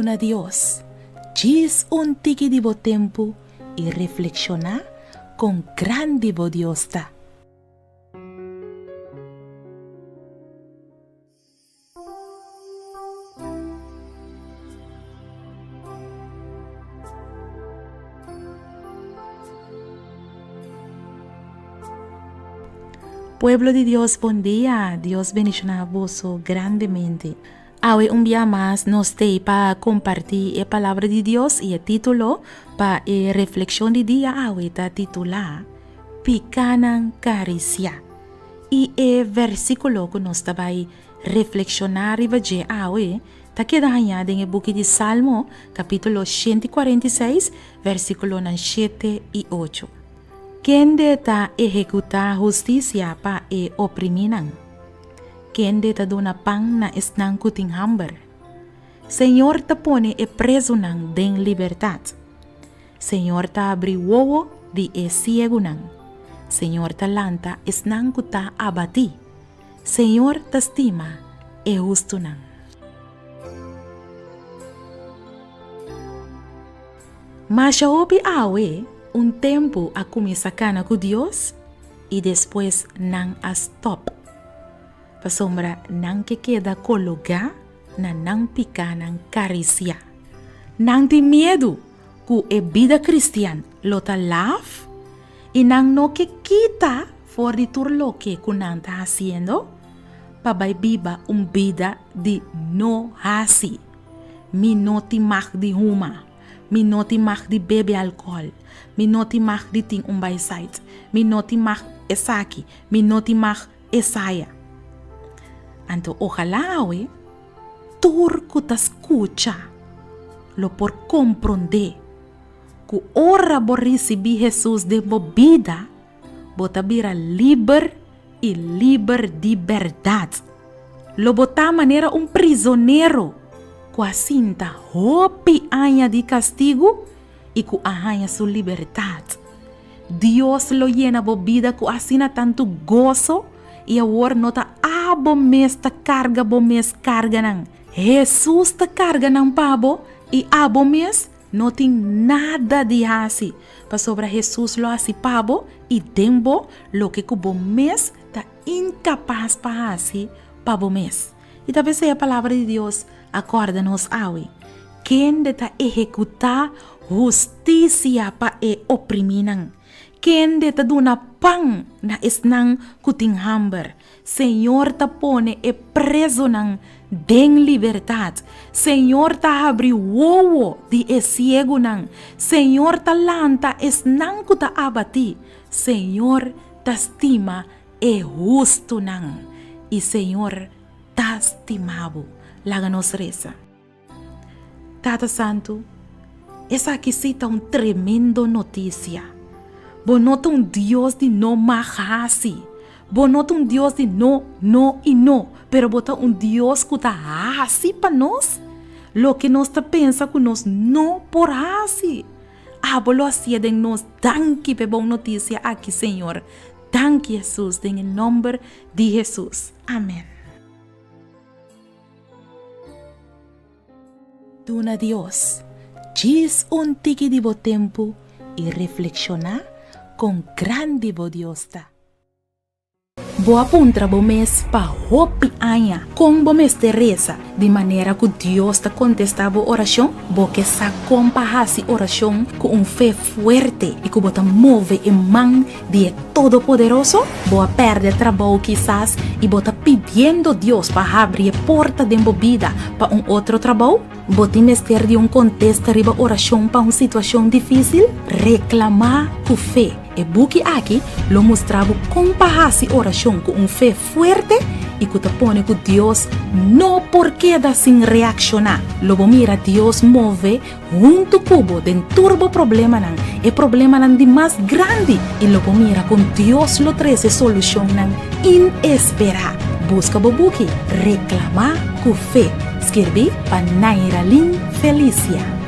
Duna Dios djis un tiki di bo tempu i reflekshoná kon grandi bo Dios ta. Pueblo di Dios bon dia, Dios bendiciona boso grandemente. Awe un bia mas nos tei pa comparti e palabra di Dios y e titulo pa e reflexion di dia awe ta titula Picanan Caricia. Y e versiculo cu nos ta bay reflexiona riba dje awe ta keda hañá den e buki di Salmo, capítulo 146, versiculonan shete y ocho. Kende ta ehekutá hustisia pa e oprimínan? Kende ta duna pan na esnan ku tin hamber? Señor ta pone e prezunan den libertat. Señor ta abri wowo di e siegunan. Señor ta lanta esnan ku ta abatí. Señor ta stima e hustunan. Masha hopi awe un tempu a kuminsá kana ku Dios i despues nan a stòp, pasobra nan ke keda kologá na nan pikánan karisiá. Nan tin miedu ku e bida kristian lo ta laf i nan no ke kita for di tur loke ku nan ta hasiendo pa bai biba un bida di no hasi. Mi no tin mag di huma. Mi no tin mag di bebe alcohol. Mi no tin mag di tin un baisait. Mi no tin mag esaki. Mi no tin mag esaya. Anto ojalá awe tur ku ta skucha lo por komprondé ku ora bo risibí Hesus den bo bida, bo ta bira liber i liber di bèrdat. Lo bo ta manera un prizonero ku a sinta hopi aña di kastigu i ku a haña su libertat. Dios lo yena bo bida ku asina tantu goso i awor no ta abo mes ta karga bo mes karganan. Hesus ta karga nan pa bo i abo mes no tin nada di hasi, pasobra Hesus lo hasi pa bo i den bo loke ku bo mes ta inkapas pa hasi pa bo mes. I ta p'esei e Palabra di Dios a kòrda nos awe, Kende ta ehekutá hustisia pa e oprimínan? Kende ta duna pan na esnan ku tin hamber? Señor ta pone e prezunan den libertat. Señor ta habri wowo di e siegunan. Señor ta lanta esnan ku ta abatí. Señor ta stima e hustunan i Señor ta stima bo. Laga nos resa. Tata Santu, esaki si ta un tremendo notisia. Bo no ta un Dios di no mag hasi. Bo no ta un Dios di no, no i no, pero bo ta un Dios ku ta hasi pa nos loke nos ta pensa ku nos no por hasi. Abo lo hacié den nos. Danki p'e bon noticia aki, Señor. Danki, Hesus, den e nomber di Hesus. Amen. Duna Dios djis un tiki di bo tempu i reflekshoná kon grandi bo Dios ta. Bo a puntra bo mes pa hopi aña kon bo mester resa di manera ku Dios ta kontestá bo orashon? Bo ke sa kon pa hasi orashon ku un fe fuerte i ku bo ta move e man di e Todopoderoso? Bo a pèrdè trabou kisas i bo ta pidiendo Dios pa habri e porta den bo bida pa un otro trabou? Bo tin mester di un kontesta riba orashon pa un situashon difísil? Reklamá ku fe! E buki aki lo mustra bo kon pa hasi orashon ku un fe fuerte i ku ta pone ku Dios no por keda sin reakshoná. Lo bo mira Dios move huntu ku bo den tur bo problemanan, e problemanan di mas grandi, i lo bo mira kon Dios lo trese solushonnan inesperá. Buska bo buki Reklamá ku Fe, skirbí pa Nairalyn Felicia.